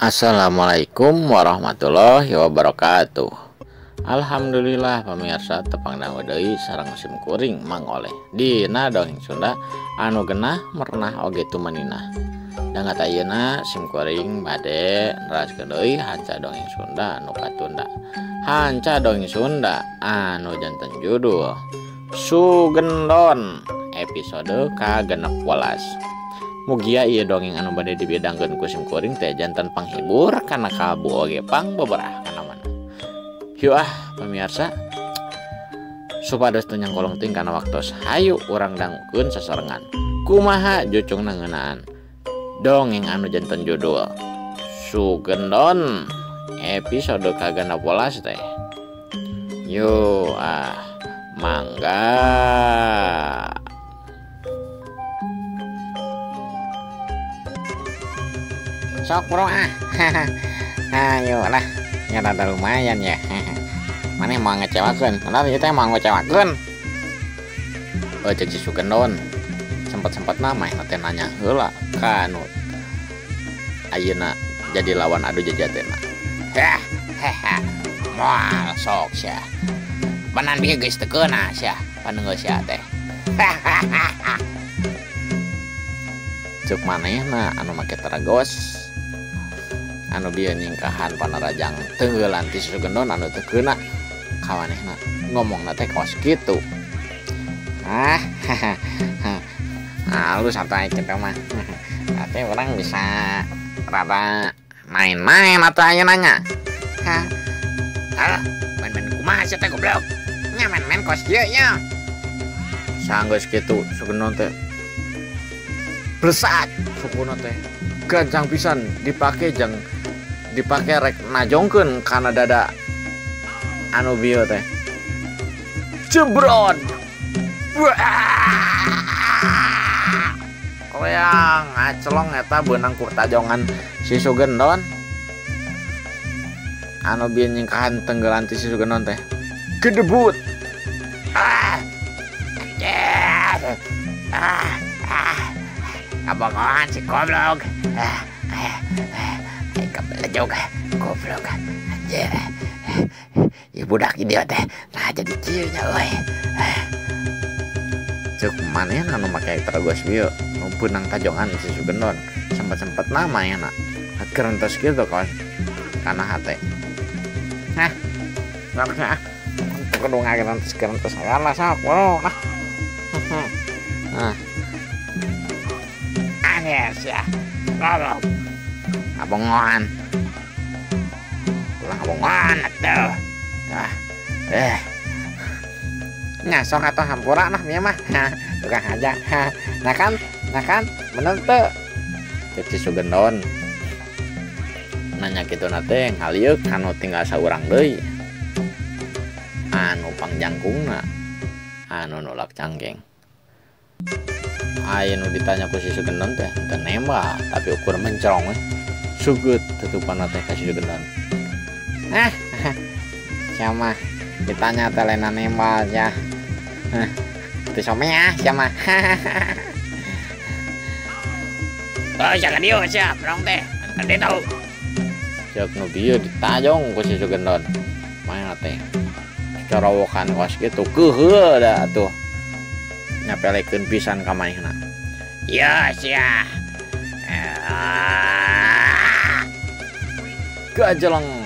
Assalamualaikum warahmatullahi wabarakatuh. Alhamdulillah pemirsa tepang dangu deui sareng sim kuring Mang Oleh dina dongeng Sunda anu genah merenah oge tumaninah. Dangat ayeuna sim kuring bade neraskeun deui hanca dongeng Sunda anu katunda. Hanca dongeng Sunda anu janten judul Sugendon episode ka-16. Mugia ieu dongeng anu bade dibidangkeun ku sim kuring teh janten panghibur kana kalbu oge pang beberah kana mana. Yuk ah pemirsa, supados teu nyangkolong teuing kana waktos, hayu urang dangukeun sasarengan. Kumaha jucungna ngeunaan dongeng anu janten judul Sugendon episode ka-16 teh. Yuk ah mangga. Sok bro ah. Ayo lah, ya rada lumayan ya. Mana mau ngecewakeun? Benar ieu teh mau ngecewakeun. Oh cek si Sugendon. Sempat-sempat nama teh nanya heula ka anu ayeuna jadi lawan adu jajatena. Heh hehe. Moal sok sia. Banan bieu geus teu keuna sia, panenggeus sia teh. Cek manehna anu make teragos. Anu bieu nyingkahan panarajang tenggelan ti Sugendon anu teu keuna ka manehna ngomongna teh kos kitu. Ah, halus atuh kitu mah. Berarti urang bisa rada main-main atuh ayeuna nya. Hah. Alah, main-main kumaha sia teh goblok. Nya main-main kos kieu nya. Sanggeus kitu Sugendon teh blesat sukuna teh gancang pisan dipake jang dipake rek najongkeun kana dada anu bieu teh. Jebrot. Koreang ngacelong eta beunang ku tajongan si Sugendon. Anu bieu nyingkahan tenggelan ti si Sugendon teh. Gedebut. Ah. Ah. Ah. Kabogohan si goblok. Kabelejog goblok anjir. Ieu budak idiot teh. Nah jadi kieu nya euy. Ceuk manehna anu make teragos bieu nu beunang tajongan si Sugendon. Sempat-sempat nama manehna. Kerentos kitu kawas kana hate. Hah. Nah, kudu ngagerentos-gerentos segala sok bro. Nah. Nah. Anjir ya. Goblok. Abongoan. Ulah abongoan atuh. Ah. Nya sok atuh hampura nah ieu mah. Tukang aja. Nah kan bener teu. Cek si Sugendon. Nanya kitu na teh ngalieuk kanu tinggal saurang deui. Anu pangjangkungna. Anu nolak cangkeng. Aya nu ditanya ku si Sugendon teh teu nembak tapi ukur mencrong we. Sugut tutupanna teh ka si Sugendon. Ah, sia mah ditanya teh lain nembak ya. Teu somea sia mah. Oh, jangan dieu sia, berong teh. Gede tau. Ceuk nu bieu ditajong ku si Sugendon. Manehna teh corowokan kos kitu keuheul da atuh. Nyapelekeun pisan ka manehna. Ya sia. Gajeleng.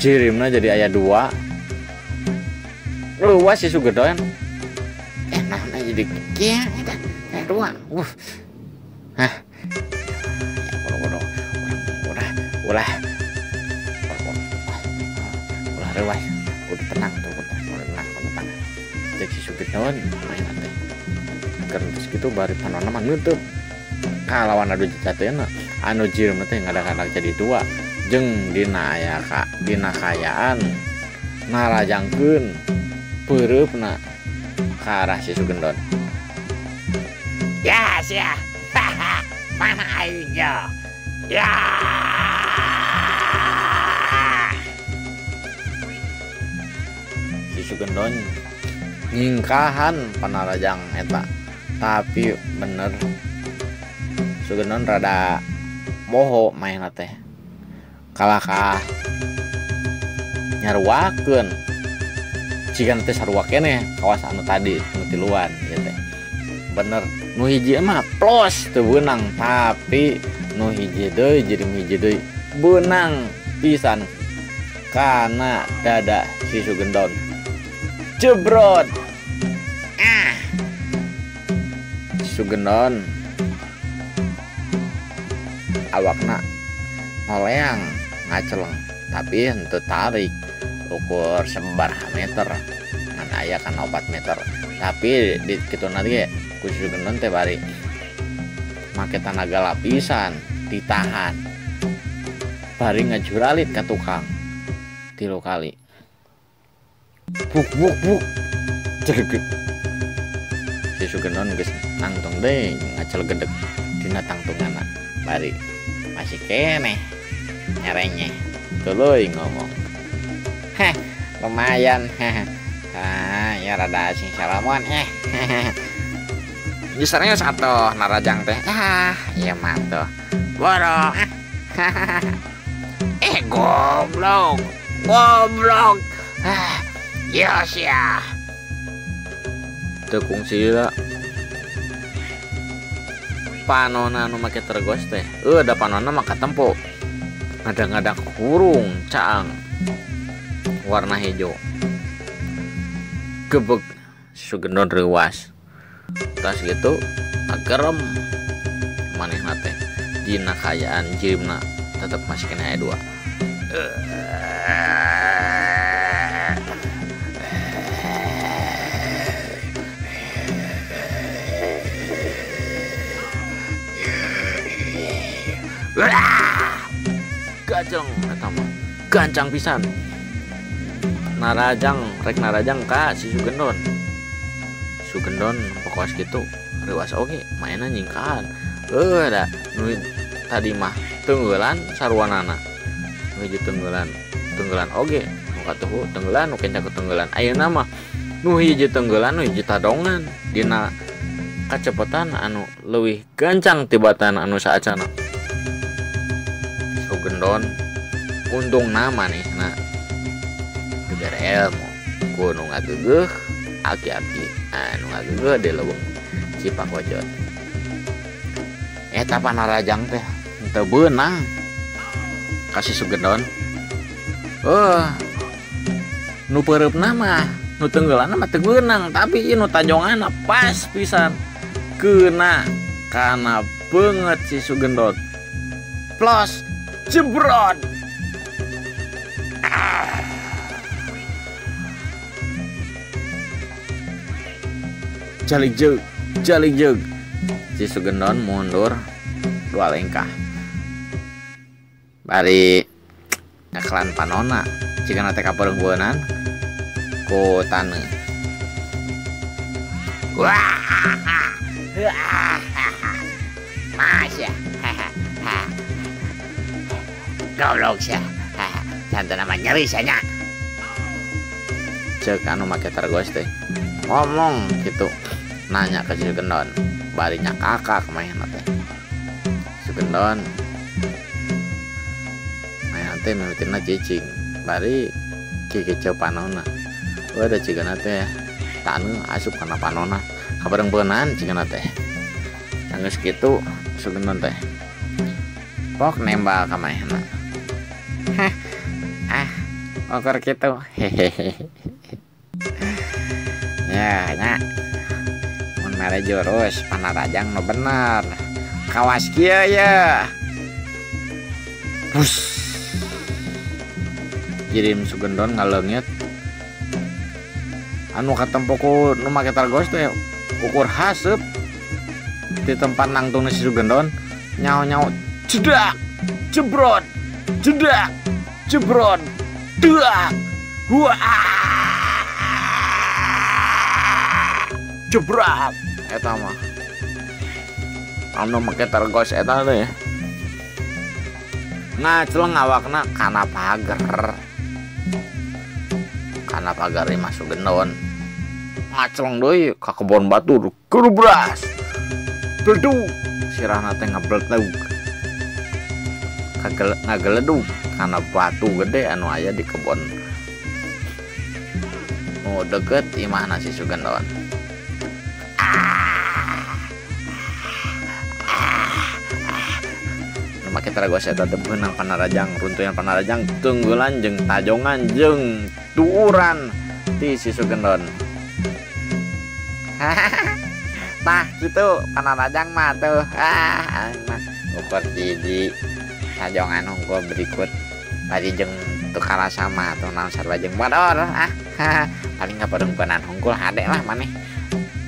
Jirimna jadi aya dua. Luas si Sugendon. Nah jadi kieu eta. Dua. Hah. Ya kudu ulah. Ulah reuas. Kudu tenang tuh, kudu tenang, kudu tenang. Cek si Sugendon main teh. Kerentos kitu bari panonna mah neuteub. Kalawan adu jajatena anu jirimna teh ngadak-ngadak jadi dua. Jeung dina aya ka dina kayaan narajangkeun peureupna ka arah si Sugendon. Ya sia. Mana aing ya. Ya. Si Sugendon nyingkahan panarajang eta, tapi bener Sugendon rada Poho manehna teh kalahkah nyaruakeun cigan teh sarua keneh kawas anu tadi nu tiluan ieu teh. Bener nu hiji mah plos teu beunang tapi nu hiji deui jirim hiji deui beunang pisan kana dada si Sugendon. Jebrot. Ah. Sugendon awakna ngoleang ngaceleng tapi henteu tarik ukur sabaraha meter ngan aya kana 4 meter tapi di kituna ge ku Sugendon teh bari make tanaga lapisan ditahan bari ngajuralit ka tukang 3 kali buk buk buk jeget si Sugendon geus nangtung deui ngacel gedeg dina tangtunganna bari masih keneh nyarenyeh tuluy ngomong heh lumayan heh ah ya rada sing salamuan eh serius atuh narajang teh ah ieu mah tuh boro eh goblok goblok ah ya sia teu kungsi panona nu make tergos teh da panona mah katempo ngadak-ngadak hurung caang warna hijau gebeg Sugendon reuas tas gitu agerem manehna teh dina kaayaan jirimna tetep masih kena aya 2. Gajeng eta mah gancang pisan narajang rek narajang ka si Sugendon. Sugendon pokos kitu reuas oge mainna nyingkahan da nu tadi mah tenggelan sarwanana nu hiji tenggelan tenggelan oge nu katuhu tenggelan nu kenca tenggelan ayeuna mah nu hiji tenggelan nu hiji tadongan dina kacepetan anu leuwih gancang tibatan anu saacana. Sugendon untung nama nih nah dibere ilmu ku nu ngageugeuh aki-aki anu ngageugeuh di leuweung Cipakojot eta panarajang teh teu beunang ka si Sugendon nu peureupna mah nu tenggelanna mah teu beunang tapi ieu nu tajonganna pas pisan kena kana beungeut si Sugendon plos jebrot. Jalik jeug, jalik jeug. Si Sugendon mundur 2 lengkah. Bari ngaklan panona cigana teh kapeungeunan ku taneuh. Wah. Masya. Goblok sia. Santana mah nyeri sia nya. Ceuk anu make tergos teh. Ngomong gitu. Nanya ke si Sugendon. Barinya kakak manehna teh. Sugendon manehna teh mimitina cicing. Bari kikiceu panona. Eueuh da cigana teh taneuh asup kana panona. Kabareng-beunaan cigana teh. Sanggeus kitu Sugendon teh pok nembak ka manehna. Heh. Ah, ukur kitu. Hehehe. Ya, nya. Mun mere jurus panarajang nu bener. Kawas kieu ye. Bus. Jirim Sugendon ngaleungit. Anu katempo ku nu make targos teh ukur haseup di tempat nangtungna si Sugendon nyao-nyao jedak jebrot jedak jebrot dak wah jebrak eta mah anu make targos eta teh ngaceleng awakna kana pager imah Sugendon ngaceleng deui ka kebon batu gerubras beldug sirahna teh ngabeltug. Ngageledug kana batu gede anu aya di kebon nu deket imahna si Sugendon. Nu make teragos eta teh beunang panarajang, runtuyan panarajang tunggulan jeung tajongan jeung tuuran ti si Sugendon. Tah kitu panarajang mah tuh. Ah, aing mah ukur hiji tajongan hungkul berikut tadi jeung teu karasa mah tuh naon sarua jeung bodor. Ah, paling kaparungkunan hungkul hade lah maneh.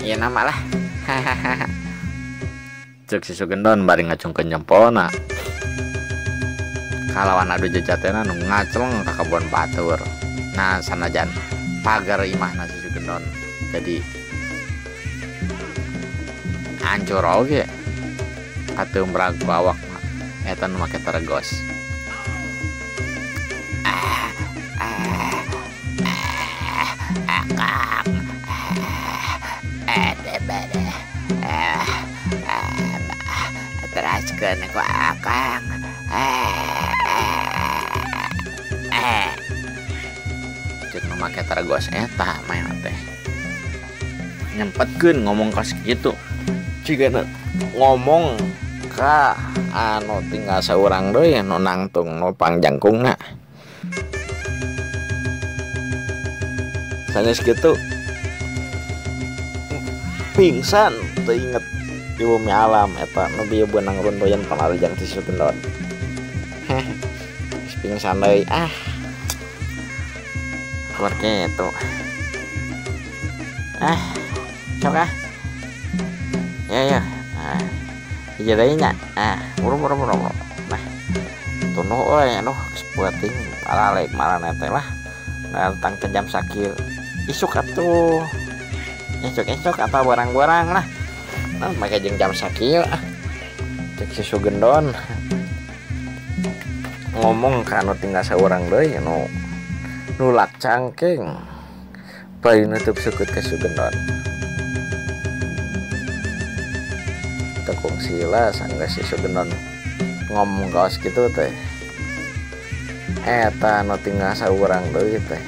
Ieu nama lah. Ceuk si Sugendon bari ngacungkeun jempolna. Kalawan adu jejatena nu ngaceleng ka kebon batur. Nah, sanajan pagar imahna si Sugendon jadi hancur oge katumbrag ku awak eta nu make tergos. Akang teraskeun ku akang. Ceuk nu make tergos eta mah teh nyempetkeun ngomong ka sakitu. Jigana ngomong ka anu tinggal saurang deui nu nangtung nu pangjangkungna. Sanes kitu pingsan teu inget di bumi alam eta nu bieu beunang runtuyan panarajang ti Sugendon. Heh, pingsan deui ah. Keluar kitu. Ah, sok ah. Ya ya, ah, hiji deui nya. Ah, buru. Nah, tunduh euy, aduh geus peuting paralek marane teh lah. Datang ke jam sakieu. Isuk atuh. Esuk-esuk atau barang-barang lah. Nah, make jeung jam sakieu ah. Cek si Sugendon. Ngomong ka anu tinggal saurang deui nu nulak cangkeng. Bari nutup sukut ka Sugendon. Tekung sila sangga si Sugendon ngomong kaos gitu teh. Eta nu tinggal saurang deui teh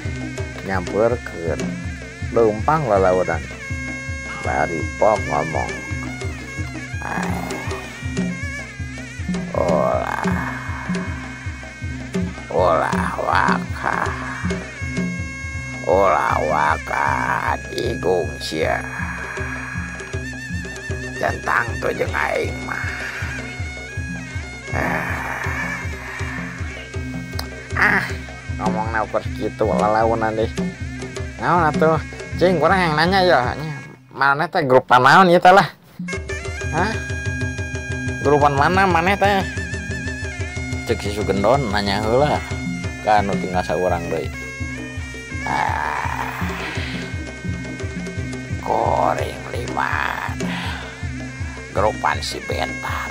nyampeurkeun leumpang lalaunan. Bari pok ngomong. Olah. Olah waka. Olah waka digung sia. Jantang tuh jeung aing mah. Ah, ngomongna ukur kitu lalaunan deh. Naon atuh? Cing, kurang yang nanya ya. Mana teh grupan naon ieu teh lah? Hah? Grupan mana maneh teh? Ceuk si Sugendon nanya heula ka anu tinggal saurang deui. Ah. Koring liman. Grupan si Bentar.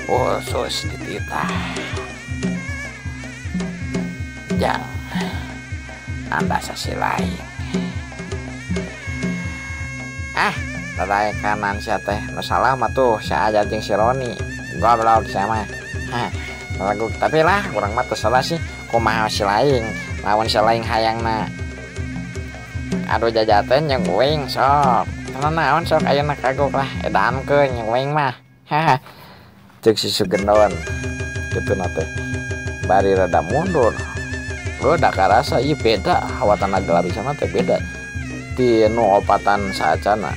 Khusus dititah. Jang anda sasi lain. Ah, tadai kanan sia teh nu salah mah tuh sia aja jeung si Roni. Goblok sia mah. Hah, lagu tapi lah urang mah teu salah sih kumaha si lain. Lawan si lain hayangna. Aduh jajaten jeung uing sok. Tenan naon sok ayeuna kagok lah edankeun jeung uing mah. Haha. Ceuk si Sugendon. Kitu na teh. Bari rada mundur. Udah karasa ieu beda hawa tanah gelap sama teh beda ti nu opatan saacana.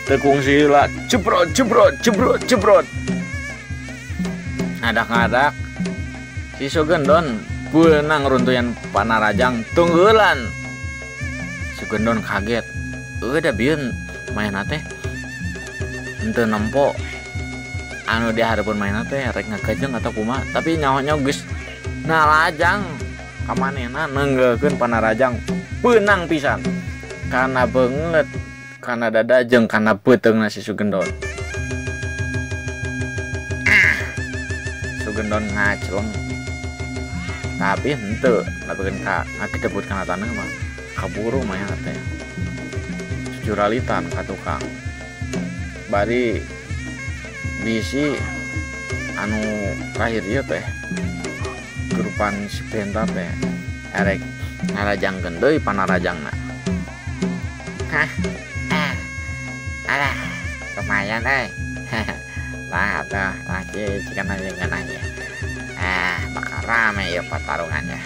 Tekung sila jebrot jebrot jebrot jebrot. Ngadak-ngadak si Sugendon beunang runtuyan panarajang tunggulan. Sugendon kaget. Eueuh da bieun maena teh henteu nempo anu di hareupeun maena teh rek ngagajeng atau kumaha, tapi nyaho-nyaho geus nalajang ka manehna neunggeulkeun panarajang beunang pisan kana beungeut kana dada jeung kana beuteungna si Sugendon. Sugendon ngaceleng tapi henteu nepikeun ka ngagedebut kana taneuh mah kaburu maena teh. Juralitan ka tukang bari bisi anu terakhir ieu teh grupan si Penta teh erek ngarajangkeun deui panarajangna. Hah, alah, lumayan euy. Lah atuh lah kieu cigana jeung ngeunah ieu. Ah, bakal rame ieu pertarungannya.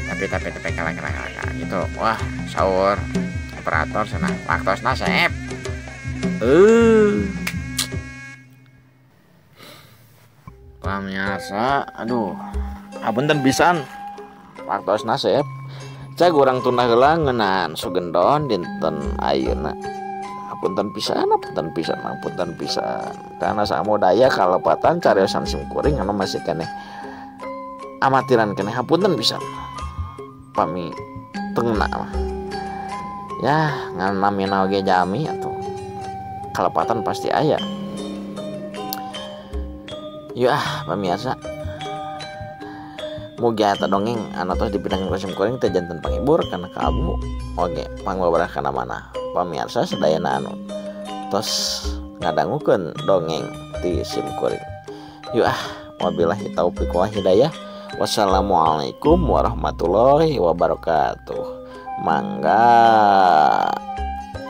Tapi kala kala kala gitu. Wah, sahur operator cenah waktosna seep. Pamirsa, aduh, hapunten pisan waktosna seep. Cag urang tunda heula ngeunaan sugendon dinten ayeuna. Hapunten pisan, hapunten pisan, hapunten pisan. Karena samudaya kalepatan cariosan simkuring anu masih keneh amatiran keneh, hapunten pisan. Pami tengna mah. Ya, ngan namina oge jami atuh. Kalepatan pasti aya. Yuk ah pamirsa. Mugi eta dongeng anu tos dipidangkeun ku simkuring teh janten panghibur kana ka abu oge pangbabarah kana manah. Pamirsa sadayana anu tos ngadangukeun dongeng ti simkuring. Yuk ah, wabillahi taufik wal hidayah. Wassalamualaikum warahmatullahi wabarakatuh. Mangga.